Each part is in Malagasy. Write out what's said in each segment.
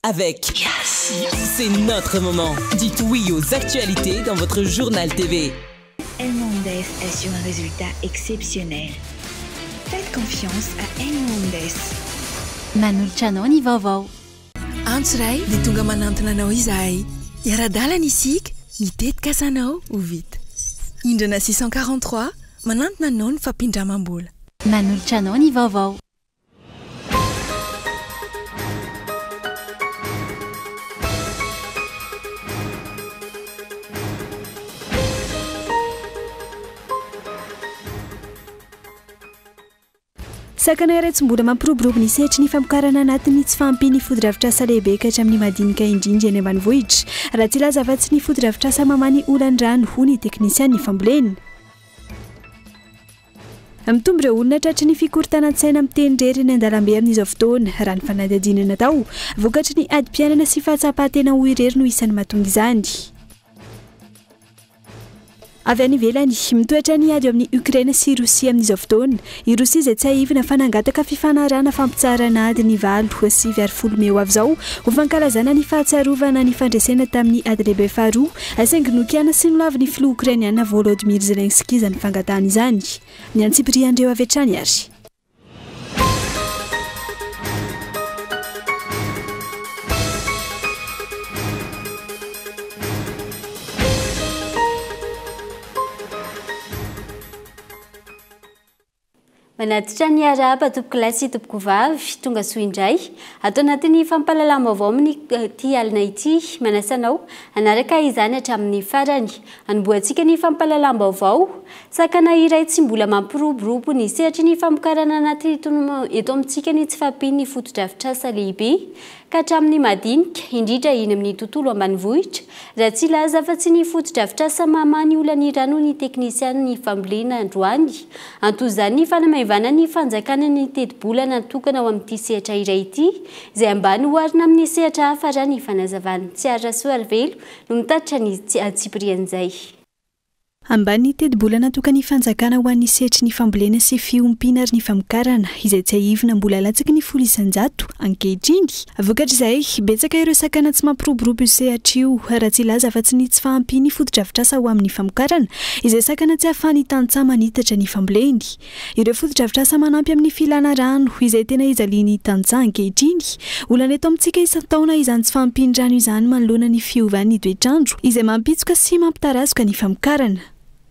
Avec C'est notre moment. Dites oui aux actualités dans votre journal TV. Elmondes assure un résultat exceptionnel. Faites confiance à Elmondes. Manolotra anao ny vaovao. Antso iray dia tonga manantona anao izahay. Hiara-dalana isika, ny tetikasanao ho vita. Indrana 643, manantona anao ny fampindramam-bola. Manolotra anao ny vaovao. Sakana iray tsy mbola mampiroborobo ny sehatry ny famokarana anatin'ny tsy fahampian'ny fotodrafitrasa lehibe ka hatramin'ny madinika indrindra eny ambanivohitra, raha tsy hilaza afa-tsy ny fotodrafitrasa mamaha ny olan'ny rano, hoy ny teknisian'ny fambolena. Mitombo ireo olona tratry ny fikorontanan-tsaina miteny irery eny an-dalambe amin'izao fotoana, raha ny fanadihadiana natao. Vokatry ny adim-piainana sy fahatsapan-tena ho irery no isan'ny mahatonga izany. Avy any ivelany, mitoetra ny ady eo amin'i Ukraine sy Rosia amin'izao fotoana. I Rosia izay tsiahivina fa nangataka fifanarahana fampitsaharana ady ny 8, 19 mey ho avy izao ho fankalazana ny fahatsiarovana ny fandresena tamin'ny ady lehibe faharoa, saingy nokiana sy nolavin'ny filoha Okrainiana Volodymyr Zelensky izany fangatahana izany. Ny antsipirian'ireo avy hatrany ary. Manatitra ny arahaba tompokolahy sy tompokovavy, tonga soa indray ato anatin'ny fampahalalam-baovao amin'ity alina ity. Manasa anao hanaraka izany hatramin'ny farany. Hanombohantsika ny fampahalalam-baovao. Sakana iray tsy mbola mampiroborobo ny sehatry ny famokarana anaty eto amintsika ny tsy fahampian'ny fotodrafitrasa lehibe ka hatramin'ny madinika, indrindra eny amin'ny tontolo ambanivohitra, raha tsy hilaza afa-tsy ny fotodrafitrasa mamaha ny olan'ny rano ny teknisianin'ny fambolena androany. Anton'izany ny fanamaivanan'ny fanjakana ny tetibola natokana ho amin'ity sehatra iray ity, izay ambany oharina amin'ny sehatra hafa raha ny fanazavan'i Tsiary Rasoarivelo no mitatitra ny antsipirian'izay. Ambany ny tetibola natokan'ny fanjakana ho an'ny sehatry ny fambolena sy fiompiana ary ny famokarana, izay tsiahivina mbola latsaky ny 10% ankehitriny. Vokatr'izay, betsaka ireo sakana tsy mampiroborobo io sehatra io, raha tsy hilaza afa-tsy ny tsy fahampian'ny fotodrafitrasa ho amin'ny famokarana, izay sakana tsy ahafahan'ny tantsaha manitatra ny famboleny. Ireo fotodrafitrasa manampy amin'ny filana rano, izay tena ijalian'ny tantsaha ankehitriny. Olana eto amintsika isan-taona izany tsy fahampian'ny rano izany manoloana ny fiovan'ny toetr'andro, izay mampitsoka sy mampitarazoka ny famokarana.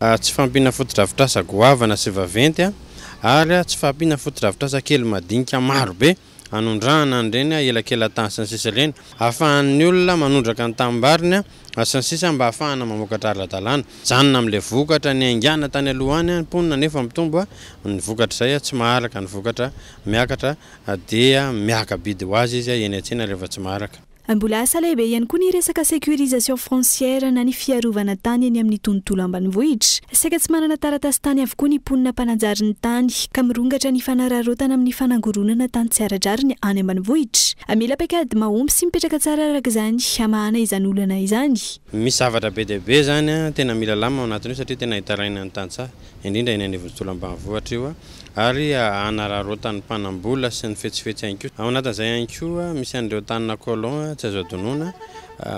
Tsy fahampiana fotodrafitrasa goavana sy vaventy ary tsy fahampiana fotodrafitrasa kely madinika maro be hanondrahana an'ireny elakelan-tany sy ny sisa ireny, ahafahan'ny olona manondraka ny tanimbariny sy ny sisa mba hahafahana mamokatra ara-dalàna. Mijanona amin'ilay vokatra niaingàna tany aloha any ny mponina nefa mitombo ny vokatra izay tsy maharaka ny vokatra miakatra dia miaka-bidy ho azy izy eny an-tsena rehefa tsy maharaka. Mbola asa lehibe ihany koa ny resaka sécurisation foncière na ny fiarovana tany eny amin'ny tontolo ambanivohitra. Saika tsy manana taratasy tany avokoa ny mponina mpanajary ny tany ka mirongatra ny fanararaotana amin'ny fanangoronana tany tsy ara-drariny any ambanivohitra. Mila paikady mahomby sy mipetraka tsara araka izany hamahana izany olana izany. Misy zavatra be dia be izany tena mila lamina ao anatin'io satria tena itarainan'ny tantsaha, indrindra eny anivon'ny tontolo ambanivohitra io. ary hanararaotan'ny mpanam-bola sy ny fetsifetsy ihany koa. Ao anatin'izay ihany koa misy an'ireo tanina colon tsy azo adinoina,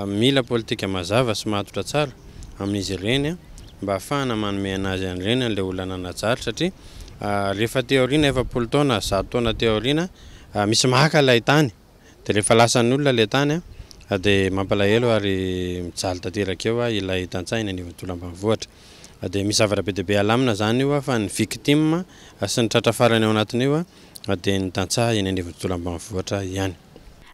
mila politika mazava sy matotra tsara amin'izy ireny mba hahafahana manome an'azy an'ireny an'ilay olona nanajary satria rehefa aty aoriana 40 taona, 100 taona aty aoriana misy maka ilay tany dia rehefa lasan'ny olona ilay tany dia mampalahelo ary mijaly tanteraka eo ilay tantsaha eny anivon'ny tontolo ambanivohitra. Dia misy zavatra be dia be alamina izany io fa ny victime sy ny tratra farany ao anatin'io dia ny tantsaha eny anivon'ny tontolo ambanivohitra ihany.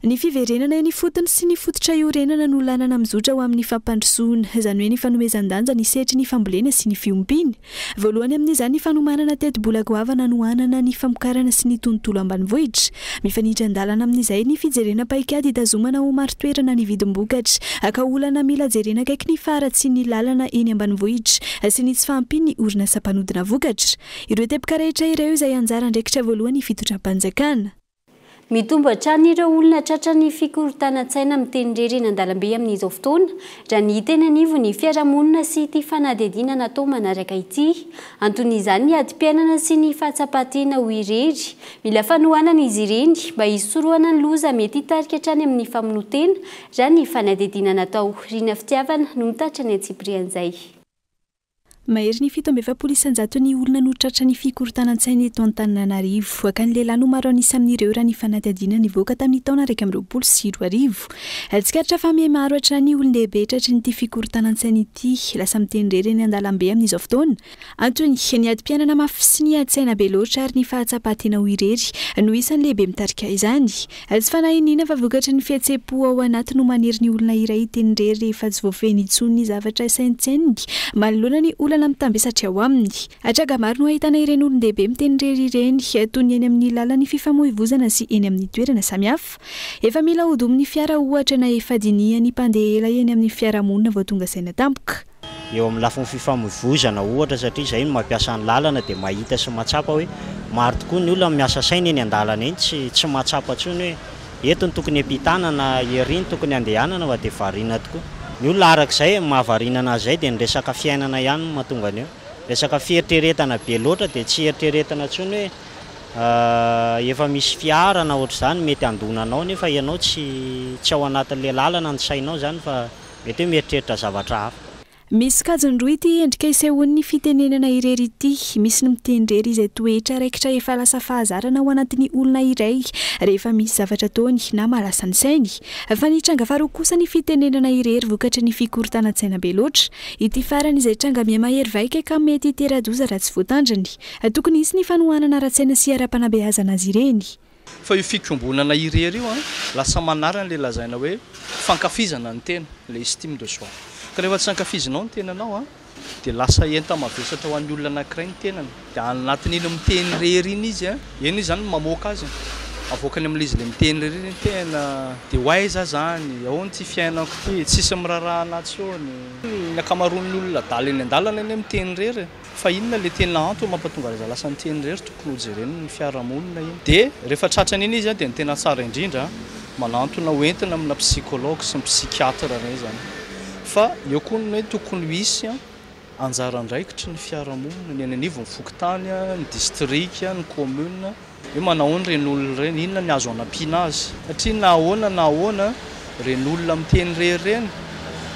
Ny fiverenana eny ifotony sy ny fototra iorenana no lalana mizotra ho amin'ny fampandrosoana, izany hoe ny fanomezan-danja ny sehatry ny fambolena sy ny fiompiana. Voalohany amin'izany ny fanomanana tetibola goavana hanohanana ny famokarana sy ny tontolo ambanivohitra. Mifanindran-dalana amin'izay ny fijerena paikady hitazomana ho marin-toerana ny vidim-bokatra, ka olana mila jerena akaiky ny faharatsian'ny lalana eny ambanivohitra sy ny tsy fahampian'ny orinasa mpanodina vokatra. Ireo teboka rehetra ireo izay anjara andraikitra voalohan'ny fitondram-panjakana. Mitombo hatrany ireo olona tratran'ny fikorontanan-tsaina miteny irery eny an-dalambe amin'izao fotoana, raha ny hita eny anivon'ny fiarahamonina sy ity fanadihadiana natao manaraka ity. Anton'izany ny adim-piainana sy ny fahatsapan-tena ho irery. Mila fanohanana izy ireny mba hisorohana ny loza mety hitarika hatrany amin'ny famonoan-tena, raha ny fanadihadiana natao. Rina Fitiavana no mitatitra ny antsipirian'izay. Mahery ny 47 isan-jaton'ny olona no tratran'ny fikorontanan-tsaina eto Antananarivo. Ka ny lehilahy no maro an'isa amin'ireo raha ny fanadihadiana nivoaka tamin'ny taona 2021. Tsikaritra fa mihamaro hatrany ny olon-dehibe tratran'ity fikorontanan-tsaina ity. Lasa miteny irery eny an-dalambe amin'izao fotoana. Antony, ny adim-piainana mafy sy ny ady-tsaina be loatra ary ny fahatsapan-tena ho irery no isan'ny lehibe mitarika izany. Tsy fanahy iniana fa vokatry ny fihetseham-po ao anaty no manery ny olona iray hiteny irery rehefa tsy voafehiny intsony ny zavatra saintsaininy manoloana ny olana mitambesatra ao aminy. Tranga maro no ahitana ireny olon-dehibe miteny irery ireny, toy ny eny amin'ny lalan'ny fifamoivozana sy eny amin'ny toerana samihafa. Efa mila hodomin'ny fiara ohatra na efa dinihan'ny mpandeha ela eny amin'ny fiarahamonina vao tonga saina tampoka. Eo amin'ny lafiny fifamoivoizana ohatra satria izay no mampiasa ny lalana dia mahita sy mahatsapa hoe maro tokoa ny olona miasa saina eny an-dalana eny tsy tsy mahatsapa intsony hoe eto no tokony hiampitana na ery no tokony handehanana fa dia variana tokoa ny olona araka izay mahavariana anazy izay dia ny resaka fiainana ihany no mahatonga an'io resaka fieritreretana be loatra dia tsy eritreretina intsony hoe efa misy fiara na ohatr'izany mety handona anao nefa ianao tsy tsy ao anatin'ilay lalana ny sainao izany fa Mety hoe mieritreritra zavatra hafa. Misy sokajiny roa ity endrika isehoan'ny fitenenana irery ity. Misy ny miteny irery izay toetra raikitra efa lasa fahazarana ao anatin'ny olona iray rehefa misy zavatra ataony na mahalasa ny sainy. Fa ny tranga faharoa kosa ny fitenenana irery vokatry ny fikorontanan-tsaina be loatra. Ity farany izay tranga miha-mahery vaika ka mety hitera-doza raha tsy voatandriny. Tokony hisy ny fanohanana ara-tsaina sy ara-panabeazana azy ireny. Fa io fikombonana irery io an, lasa manary an'ilay lazaina hoe fankafizana ny tena, ilay estime de soi. Ka rehefa tsy ankafizinao ny tenanao an, dia lasa enta-mavesatra ho an'ny olona anankiray ny tenany. Dia any anatin'iny miteny irery iny izy an, eny izy izany no mamoaka azy, avoakany amin'ilay izy ilay miteny irery iny, tena dia ho aiza aho izany, ahoana ity fiainako ity, tsisy miraharaha an'ahy intsony. Ny ankamaroan'ny olona adala eny an-dalana anie miteny irery e. Fa inona le tena antony mampatonga azy lasa niteny irery tokony ho jereny ny fiarahamonina iny de rehefa tratrany iny izy de ny tena tsara indrindra manantona ho entina amina psychologue sy ny psychiatre reny zany fa eo koa ny hoe tokony ho hisy anjara andraikitry ny fiarahamonina ny eny anivon'ny fokontany ny district ny commune hoe manahoana ireny olona ireny inona ny azo anampiana azy satria na ahoana na ahoana ireny olona miteny irery ireny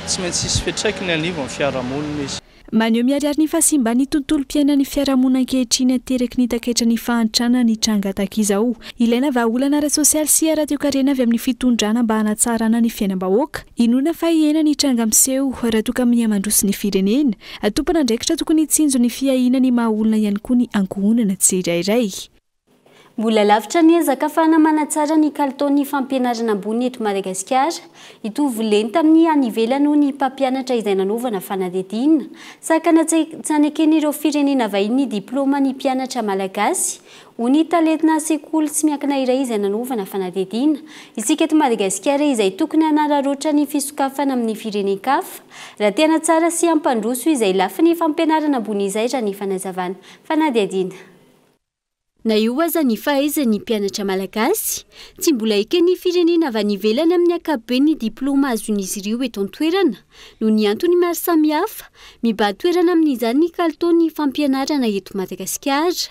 tsy maintsy hisy fiantraikany anivon'ny fiarahamonina izy. Maneho miharihary ny fahasimban'ny tontolom-piainan'ny fiarahamonina ankehitriny ateraky ny takaitran'ny fahantrana ny tranga tahaka izao. Ilaina vahaolana ara-tsosialy sy ara-toekarena avy amin'ny fitondrana mba hanatsarana ny fiainam-bahoaka. Inoana fa hihena ny tranga miseho raha toa ka miha-mandroso ny firenena. Tompon'andraikitra tokony hitsinjo ny fiahiana ny maha-olona ihany koa ny ankohonana tsirairay. Mbola lavitra ny ezaka afahana manatsara ny kalitaon'ny fampianarana ambony eto Madagasikara. Hitovy lenta amin'ny any ivelany hoy ny mpampianatra izay nanaovana fanadihadiana. Sakana tsy haneken'ireo firenena vahiny ny diplaoman'ny mpianatra malagasy, hoy ny talena sekoly tsy miankina iray izay nanaovana fanadihadiana. Isika eto Madagasikara izay tokony hanararaotra ny fisokafana amin'ny firenen-kafa raha te hanatsara sy hampandroso izay lafiny fampianarana ambony izay raha ny fanazavana. Fanadihadiana. Na eo aza ny fahaizan'ny mpianatra malagasy, tsy mbola eken'ny firenena avy any ivelany amin'ny ankapobeny ny diplaoma azon'izy ireo eto an-toerana, noho ny antony maro samihafa, mibahan-toerana amin'izany ny kalitaon'ny fampianarana eto Madagasikara.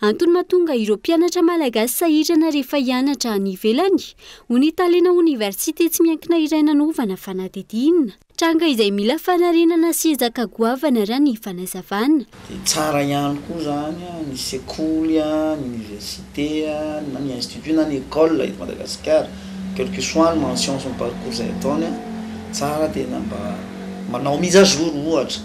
Antony mahatonga ireo mpianatra malagasy sahirana rehefa hianatra any ivelany, hoy ny talena oniversite tsy miankina iray nanaovana fanadihadiana. Tranga izay mila fanarenana sy ezaka goavana raha ny fanazavana. Dia tsara ihany koa izany ny sekoly, ny université, na ny institut na ny école eto Madagasikara, quel que soit ny mention sy ny parcours izay ataony, tsara tena mba manao mise à jour ohatra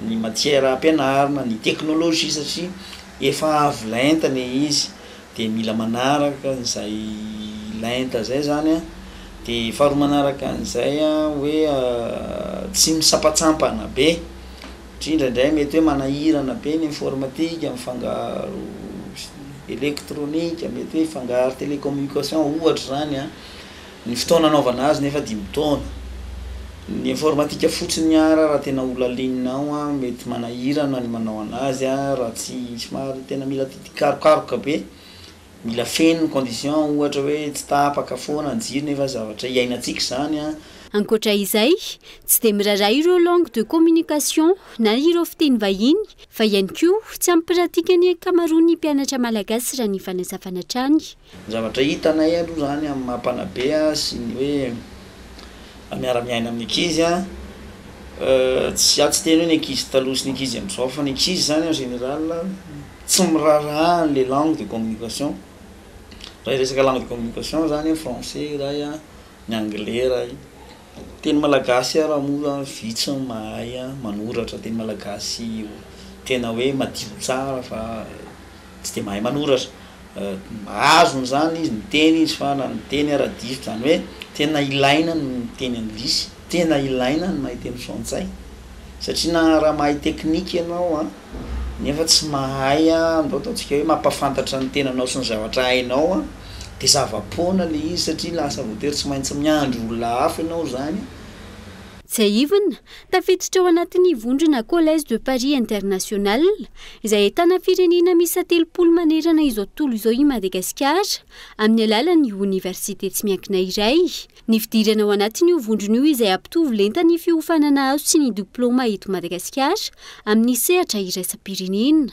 ny matière ampianarina, ny technologie satria efa avo lenta le izy. de mila manaraka an'izay lenta zay zany an, de faharoa manaraka an'izay an hoe tsy misampatsampana be satria indraindray mety hoe manahirana be ny informatique mifangaro elektronika mety hoe hifangaro télécommunication ohatra zany an, ny fotoana anaovana azy nefa dimy taona, ny informatique fotsiny ara raha tena ho lalinina ao an mety manahirana ny manao anazy an raha tsy somary tena mila titi-karokaroka be. Mila feno ny condition, ohatra hoe tsy tapaka foana ny jiro nefa zavatra iainantsika izany an. Ankoatra izay, tsy dia miraharaha ireo langue de communication na ireo fiteny vahiny fa ihany koa tsy ampy pratika ny ankamaroan'ny mpianatra malagasy raha ny fanazavana hatrany. Ny zavatra hitanay aloha izany amin'ny maha mpanabe sy ny hoe miara-miaina amin'ny ankizy an, tsy aho tsy hiteny hoe ny ankizy taloha sy ny ankizy amin'izao fa ny ankizy izany en général tsy miraharaha an'ilay langue de communication. Raha hiresaka langue de communication zany français iray an, ny anglais iray. Teny malagasy ara moa vitsy ny mahay manoratra teny malagasy tena hoe madio tsara fa tsy de mahay manoratra. Azony zany izy miteny izy fa na miteny ara diso zany hoe tena ilaina ny miteny anglisy, tena ilaina ny mahay teny frantsay satria na raha mahay teknika ianao an nefa tsy mahay andao ataontsika hoe mampahafantatra ny tenanao sy ny zavatra hainao an, de zava-poana le izy satria lasa voatery tsy maintsy miandry olona hafa ianao zany. Tsiahivina, tafiditra ao anatin'ny vondrona Collège de Paris International, izay ahitana firenena miisa 30 manerana izao tontolo izao i Madagasikara, amin'ny alalan'ny oniversite tsy miankina iray. Ny fidirana ao anatin'io vondrona io izay hampitovy lenta ny fiofanana azo sy ny diplaoma eto Madagasikara amin'ny sehatra iraisam-pirenena.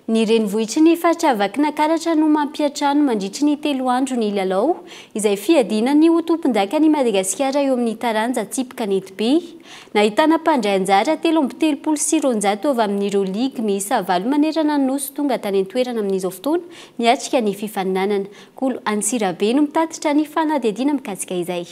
Ny renivohitry ny faritra Vakinankaratra no mampiantrano mandritry ny 3 andro ny lalao izay fiadiana ny ho tompondakan'i Madagasikara eo amin'ny taranja tsipy kanetibe. Nahitana mpandray anjara 233 avy amin'ireo ligy miisa 8 manerana ny Nosy tonga tany an-toerana amin'izao fotoana miatrika ny fifaninanana. Kolo Antsirabe no mitatitra ny fanadihadiana mikasika izay.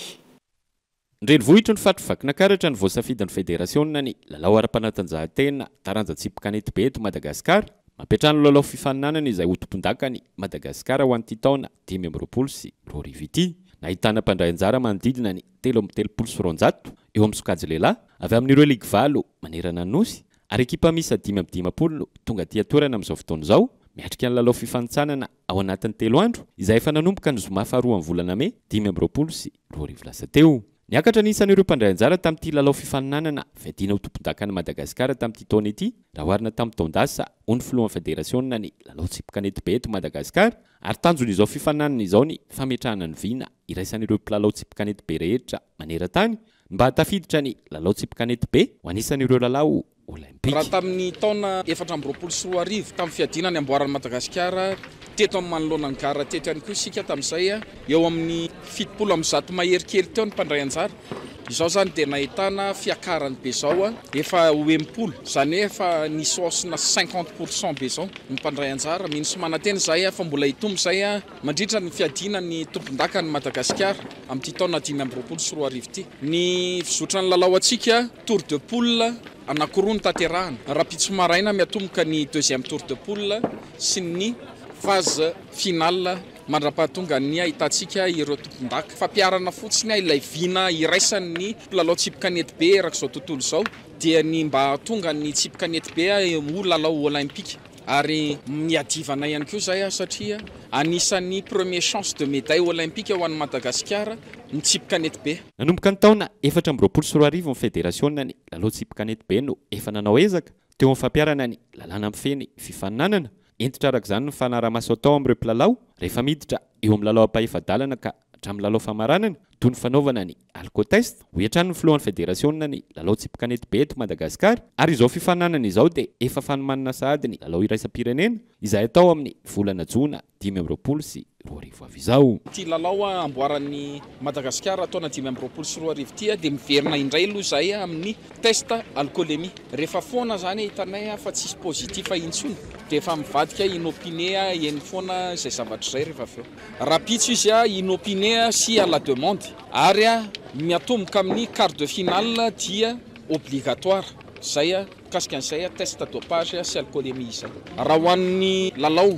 Ny renivohitry ny faritra Vakinankaratra no voasafidin'ny federasiona ny lalao ara-panatanjahantena taranja tsipy kanetibe eto Madagasikara. Mampiantrano lalao fifaninanana izay ho tompondakan'i Madagasikara ho an'ity taona 2025 ity. Nahitana mpandray anjara manodidina ny 233 eo amin'ny sokajy lehilahy avy amin'ireo ligy 8 manerana ny Nosy ary ekipa miisa 55 no tonga aty an-toerana amin'izao fotoana izao miatrika ny lalao fifanintsanana ao anatin'ny 3 andro izay efa nanomboka ny zoma faharoa amin'ny volana mey 2025 lasa teo. Niakatra ny isan'ireo mpandray anjara tamin'ity lalao fifaninanana fiadiana ho tompondakan'i Madagasikara tamin'ity taona ity raha oharina tamin'ny taon-dasa hoy ny filohan'ny federasiona ny lalao tsipy kanetibe eto Madagasikara ary tanjon'izao fifaninanana izao ny fametrahana ny vina iraisan'ireo mpilalao tsipy kanetibe rehetra maneran-tany mba hahatafiditra ny lalao tsipy kanetibe ho anisan'ireo lalao olaimpika. Raha tamin'ny taona 2024, tamin'ny fiadiana ny amboaran'i Madagasikara teto amin'ny manoloana ny gara teto ihany koa isika tamin'izay, eo amin'ny 170 mahery kely teo ny mpandray anjara. Izao izany dia nahitana fiakarany be izao, efa ho 60, izany hoe efa nisy hausse-na 50% be izao ny mpandray anjara. Mino sy manantena izahay fa mbola hitombo izay mandritra ny fiadiana ny tompondakan'i Madagasikara amin'ity taona 2025 ity. Ny fizotran'ny lalao antsika, tour de poule anankiroa no tanterahana. Rahampitso maraina miatomboka ny deuxième tour de poule sy ny phase finale mandra-pahatonga ny ahitantsika ireo tompondaka. Fampiharana fotsiny ilay vina iraisan'ny mpilalao tsipy kanetibe erak'izao tontolo izao dia ny mba hahatonga ny tsipy kanetibe ho lalao olaimpika. Ary miadivana ihany koa izay satria anisan'ny premier chance de médaille olympique ho an'i Madagasikara ny tsipy kanetibe. Nanomboka ny taona 2024 ny federasiona ny lalao tsipy kanetibe no efa nanao ezaka teo amin'ny fampiharana ny lalàna mifehy ny fifaninanana. Hentitra araka izany ny fanarahamaso atao amin'ireo mpilalao rehefa miditra eo amin'ny lalao ampahefa-dalana ka hatramin'ny lalao famaranana toy ny fanaovana ny alcotest, hoy hatrany ny filohan'ny federasiona ny lalao tsipy kanetibe eto Madagasikara ary izao fifaninanana izao dia efa fanomanana sahady ny lalao iraisam-pirenena izay atao amin'ny volana jona 2025 avy izao. Ity lalao amboaran'i Madagasikara taona 2025 ity dia miverina indray aloha izahay amin'ny test alcoolémie. Rehefa foana izany hitanay fa tsisy positif intsony dia efa mivadika inopiné eny foana izay zavatra izay rehefa avy eo. Rahampitso izy inopiné sy à la demande ary miatomboka amin'ny quart de finale dia obligatoire izay mikasika an'izay test dopage sy alcoolémie izay. Raha ho an'ny lalao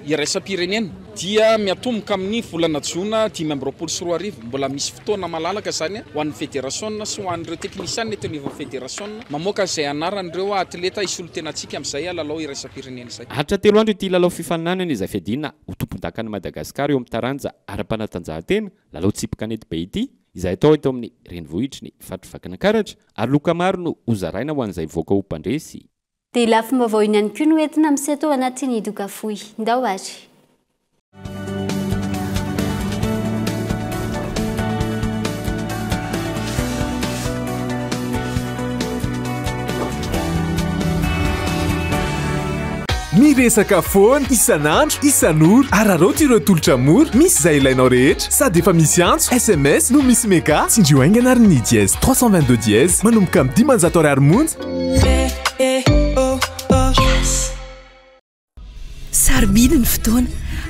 iraisam-pirenena dia miatomboka amin'ny volana jona 2025, mbola misy fotoana malalaka izany ho an'ny federasiona sy ho an'ireo teknisianina eto anivon'ny federasiona mamoaka izay anaran'ireo atleta hisolo-tenantsika amin'izay lalao iraisam-pirenena izay. Haharitra 3 andro ity lalao fifaninanana izay fiadiana ho tompondakan'i Madagasikara eo amin'ny taranja ara-panatanjahantena lalao tsipy kanetibe ity izay atao eto amin'ny renivohitry ny faritra Vakinankaratra ary loka maro no hozaraina ho an'izay voaka ho mpandresy. Dia lafim-baovao iny ihany koa no entina miseho tao anatin'ny doka fohy. Ndao ary. Miresaka foana, isan'andro, isan'ora. Araraoty ireo tolotra mora, misy izay ilainao rehetra. Sady efa misy antso, sms, no misy mega. Tsindrio haingana ary ny dièse 322 dièse manomboka amin'ny 500 ariary monja. Sarobidy ny fotoana,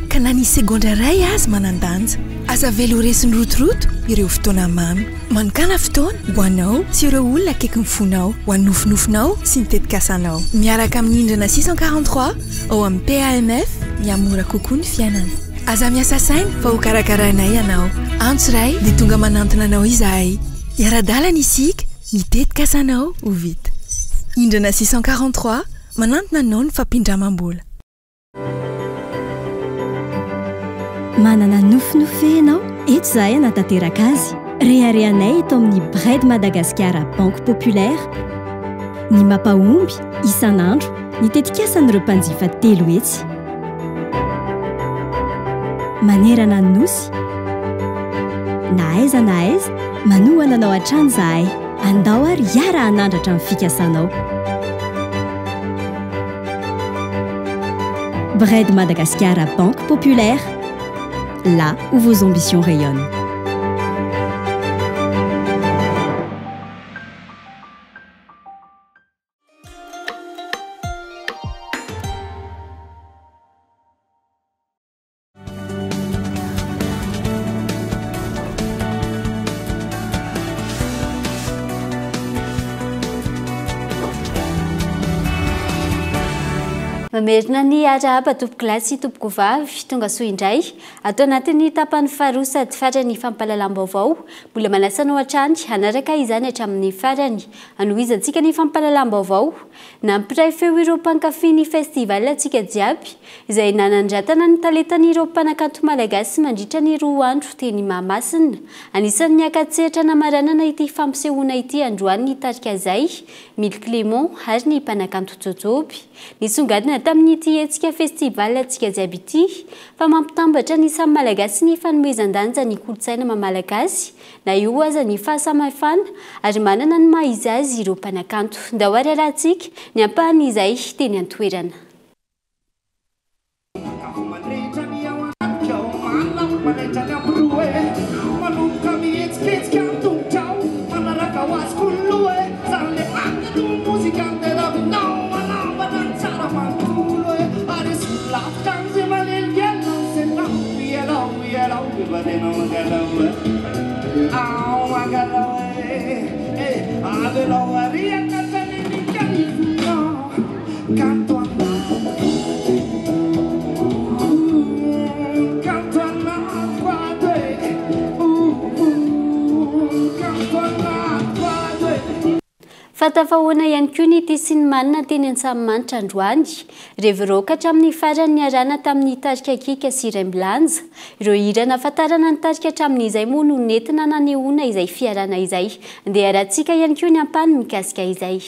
ka na ny segondra iray aza manan-danja. Aza avela ho resin'ny rotoroto ireo fotoana mamy. Manokàna fotoana ho anao sy ireo olona akaikin'ny fonao, ho an'ny nofinofinao sy ny tetikasanao. Miaraka amin'ny Indrana 643 ao amin'ny PAMF, mihamora kokoa ny fiainana. Aza miasa saina fa hokarakarainay ianao. Antso iray dia tonga manantona anao izahay. Hiara-dalana isika, ny tetikasanao ho vita. Indrana 643. Manantona anao ny fampindramam-bola. Manana nofinofy ve ianao? Eto izahay hanatanteraka azy. Reharehanay eto amin'ny Bred Madagasikara Banque Populaire ny mampahomby isan'andro ny tetikasan'ireo mpanjifa 300. Manerana ny Nosy, na aiza na aiza, manohana anao hatrany izahay. Andao ary hiara-hanandratra ny fikasanao. Bred Madagasikara Banque Populaire, là où vos ambitions rayonnent. Mamerina ny arahaba tompokolahy sy tompokovavy, tonga soa indray ato anatin'ny tapany faharoa sady farany fampahalalam-baovao. Mbola manasa anao hatrany hanaraka izany hatramin'ny farany. Hanohizantsika ny fampahalalam-baovao. Nampiray feo ireo mpankafy ny festival Tsika Jiaby, izay nanandratana ny talentan'ireo mpanakanto malagasy mandritra ny roa andro teny Mahamasina. Anisan'ny niaka-tsehatra namaranana ity fampisehoana ity androany ny tarika Zay, Mily Clément ary ny mpanakanto Jojoby. Nisongadina tamin'ity hetsika festival Tsika Jiaby ity fa mampitambatra ny samy Malagasy ny fanomezan-danja ny kolontsaina maha Malagasy Na eo aza ny fahasamihafana ary manana ny maha izy azy ireo mpanakanto. Ndao ary arahantsika ny ampahan'izay teny an-toerana. Fa tafahoana ihany koa ny ity sy ny manina teny Antsahamanitra androany. Revy rock hatramin'ny farany niarahana tamin'ny tarika Kika sy Iraimbilanja. Ireo hira nahafantarana ny tarika hatramin'izay moa no nentina nanehoana izay fiarahana izay. Ndeha arahantsika ihany koa ny ampahany mikasika izay.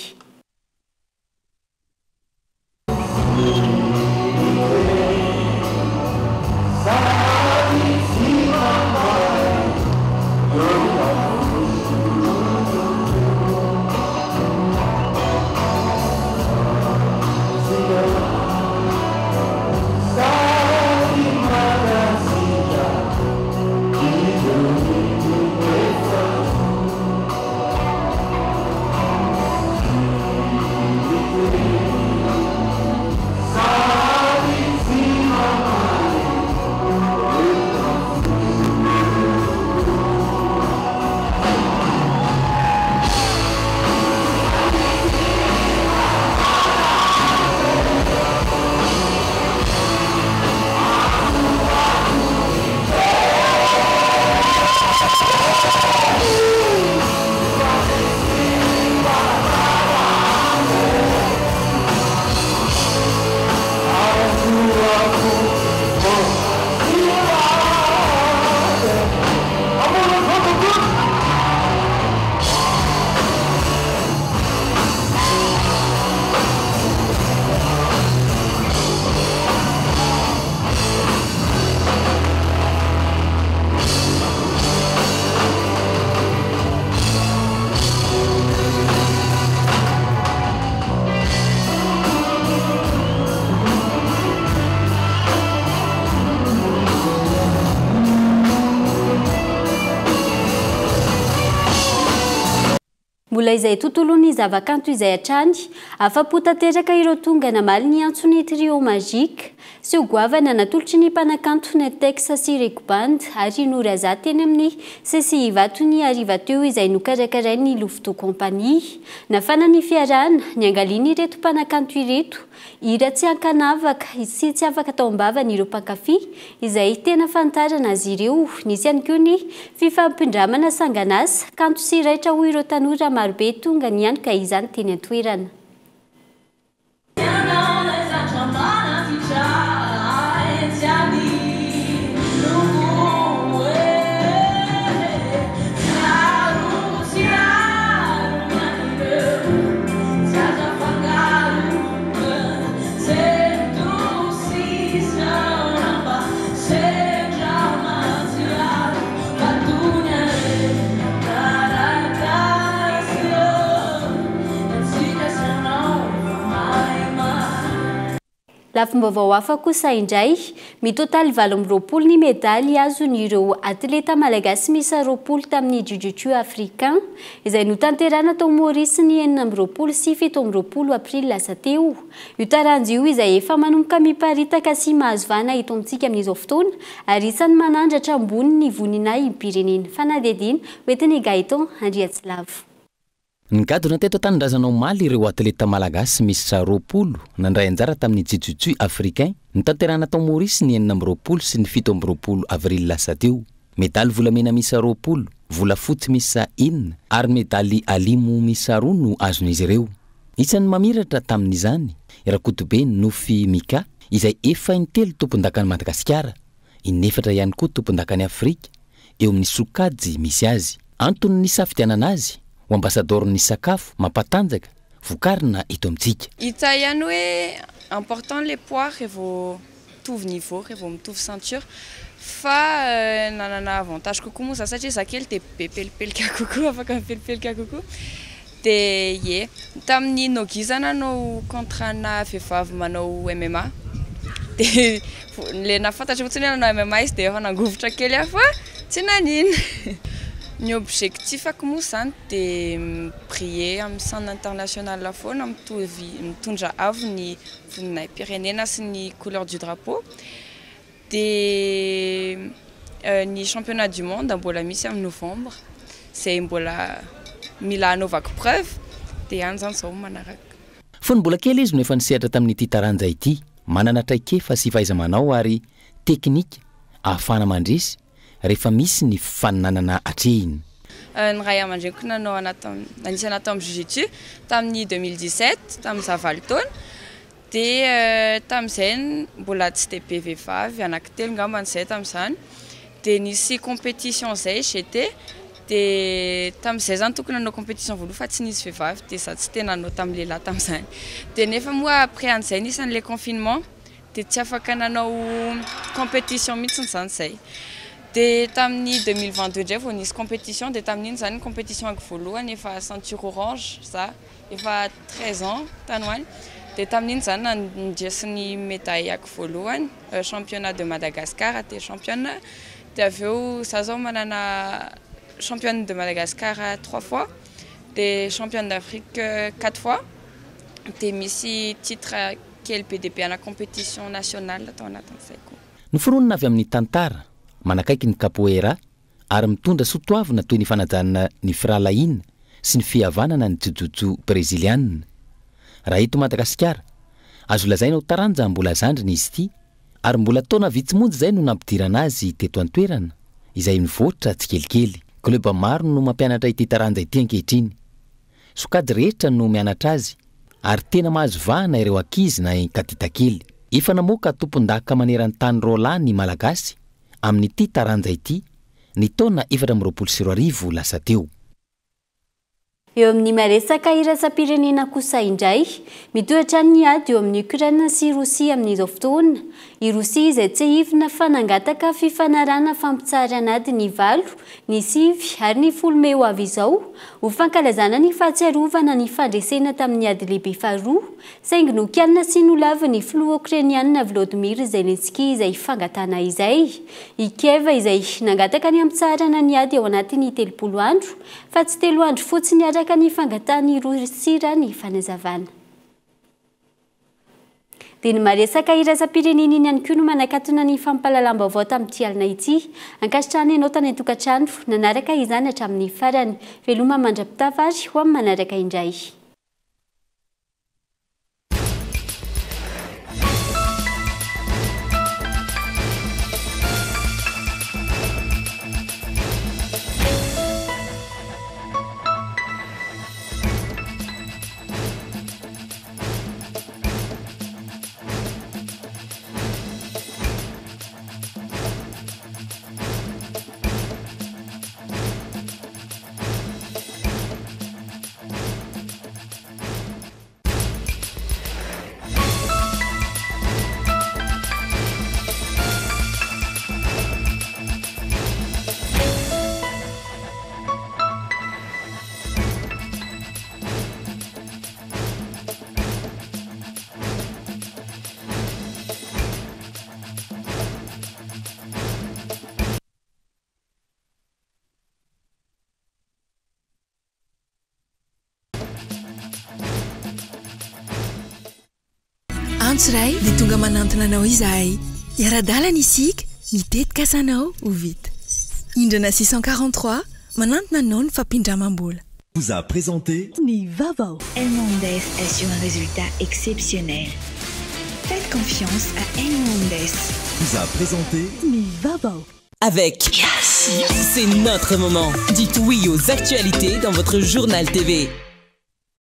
Mbola izay tontolon'ny zavakanto izay hatrany, afa-po tanteraka ireo tonga namaly ny antson'ny Trio Magique. Seho goavana natolotry ny mpanakanto Nettex sy Reko Band ary Noraza teny amin'ny CCI Ivato ny hariva teo izay nokarakarain'ny Louvto Company. Nafana ny fiarahana, niangalian'ireto mpanakanto ireto hira tsy ankanavaka sy tsy afaka tao am-bavan'ireo mpankafy izay tena fantarana azy ireo. Nisy ihany koa ny fifampindramana sangan'asa, kanto sy raitra hoy ireo tanora marobe tonga nianoka izany teny an-toerana. Lafim-baovao hafa kosa indray, mitotaly 28 ny medaly azon'ireo atleta malagasy miisa 20 tamin'ny Jiu-Jitsu Africain, izay notanterahina tao Maurice ny 26 sy 27 aprily lasa teo. Io taranja io izay efa manomboka miparitaka sy mahazo vahana eto amintsika amin'izao fotoana ary isan'ny manandratra ambony ny voninahim-pirenena. Fanadihadiana hoentin'i Gaëtan Andriatsilavo. Nigadona teto an-tanindrazana omaly ireo atleta malagasy miisa 20 nandray anjara tamin'ny Jiu-Jitsu Africain notanterahina tao Maurice ny 26 sy ny 27 avrily lasa teo. Medaly volamena miisa 20, volafotsy miisa enina ary medaly alimo miisa roa no azon'izy ireo. Isan'ny mamiratra tamin'izany i Rakotobe Nofy Mika izay efa intelo tompondakan'i Madagasikara, inefatra ihany koa tompondakan'i Afrika eo amin'ny sokajy misy azy. Antony nisafidianana azy ho ambasadaoron'ny sakafo mampatanjaka vokarina eto amintsika. Hita ihany hoe important le poids rehefa mitovy niveau, rehefa mitovy ceinture fa nanana avantage kokoa moa za satria za kely dia be pelipelika kokoa, afaka mipelipelika kokoa. Dia ie, tamin'ny Nogi za nanao contre ana vehivavy manao MMA. Dia le nahafantatra fotsiny hoe nanao MMA izy dia efa nangovitra kely aho fa tsy nanino. Ny objectif-ako moa izany dia mi-briller amin'ny scène internationale foana, mitovy, mitondra avo ny voninahi-pirenena sy ny couleur du drapeau. Dia ny championnat du monde mbola misy amin'ny novembre izay mbola mila hanaovako preuve dia any izany izao manaraka. Fony mbola kely izy no efa nisehatra tamin'ity taranja ity. Manana traikefa sy fahaiza-manao ary teknika ahafahana mandresy rehefa misy ny fifaninanana atrehina. Ny ray aman-dreniko nanao anah nanisy anah tao amin'ny jiu-jitsu tamin'ny 2017 tamin'ny za valo taona. Dia tamin'izay mbola tsy dia be vehivavy, anankitelo angambany izay tamin'izany. Dia nisy compétition izay GT, dia tamin'izay zany tokony hanao compétition voalohany fa tsy nisy vehivavy, dia za tsy tena nanao tamin'ny lehilahy tamin'izany. Dia nefa moa après an'izay nisy an'ilay confinement, dia tsy afaka nanao compétition mihitsy izany izay. Dia tamin'ny 2022 indray vao nisy compétition, dia tamin'iny izany compétition-ko voalohany efa ceinture orange za. Efa 13 ans tany ho any, dia tamin'iny za nandresy ny médaille-ko voalohany, championnat de Madagascar dia championne, dia avy eo za zao manana championne de Madagascar trois fois, dia championne d'Afrique quatre fois, dia misy titre kely be dia be ana compétition nationale tao anatin'izay koa. Noforonina avy amin'ny tantara, manakaiky ny capoeira ary mitondra soatoavina toy ny fanajana ny firahalahiana sy ny fihavanana ny jiu-jitsu breziliana. Raha eto Madagasikara, azo lazaina ho taranja mbola zandriny izy ity ary mbola taona vitsy monja izay no nampidirana azy teto an-toerana, izay nivoatra tsikelikely. Club maro no mampianatra ity taranja ity ankehitriny. Sokajy rehetra no mianatra azy ary tena mahazo vahana ireo ankizy na kaditakely. Efa namoaka tompondaka maneran-tany roalahy ny Malagasy amin'ity taranja ity ny taona 2024 lasa teo. Eo amin'ny maresaka iraisam-pirenena kosa indray, mitohy hatrany ny ady eo amin'i Ukraine sy Rosia amin'izao fotoana. I Rosia izay tsiahivina fa nangataka fifanarahana fampitsaharan'ady ny 8, ny 9 ary ny 10 mey ho avy izao ho fankalazana ny fahatsiarovana ny fandresena tamin'ny ady lehibe faharoa, saingy nokianina sy nolavin'ny filoha Okrainiana Volodymyr Zelensky izay fangatahana izay. I Kiev izay nangataka ny hampitsaharana ny ady ao anatin'ny 30 andro, fa tsy telo andro fotsiny araka araka ny fangatahan'i Rosia raha ny fanazavana. Dia ny maresaka iraisam-pirenena iny ihany koa no manakatona ny fampahalalam-baovao tamin'ity alina ity. Ankasitrahana ianao tany an-tokantrano nanaraka izany hatramin'ny farany. Veloma mandra-pitafa ary ho amin'ny manaraka indray. Antso iray dia tonga manantona anao izahay. Hiara-dalana isika, ny tetikasanao ho vita. Indrana 643, manantona anao ny fampindramam-bola. Vous a présenté. Ny vaovao. Elmondes assure un résultat exceptionnel. Faites confiance à Elmondes. Vous a présenté. Ny vaovao. Avec Yes, c'est notre moment. Dites oui aux actualités dans votre journal TV.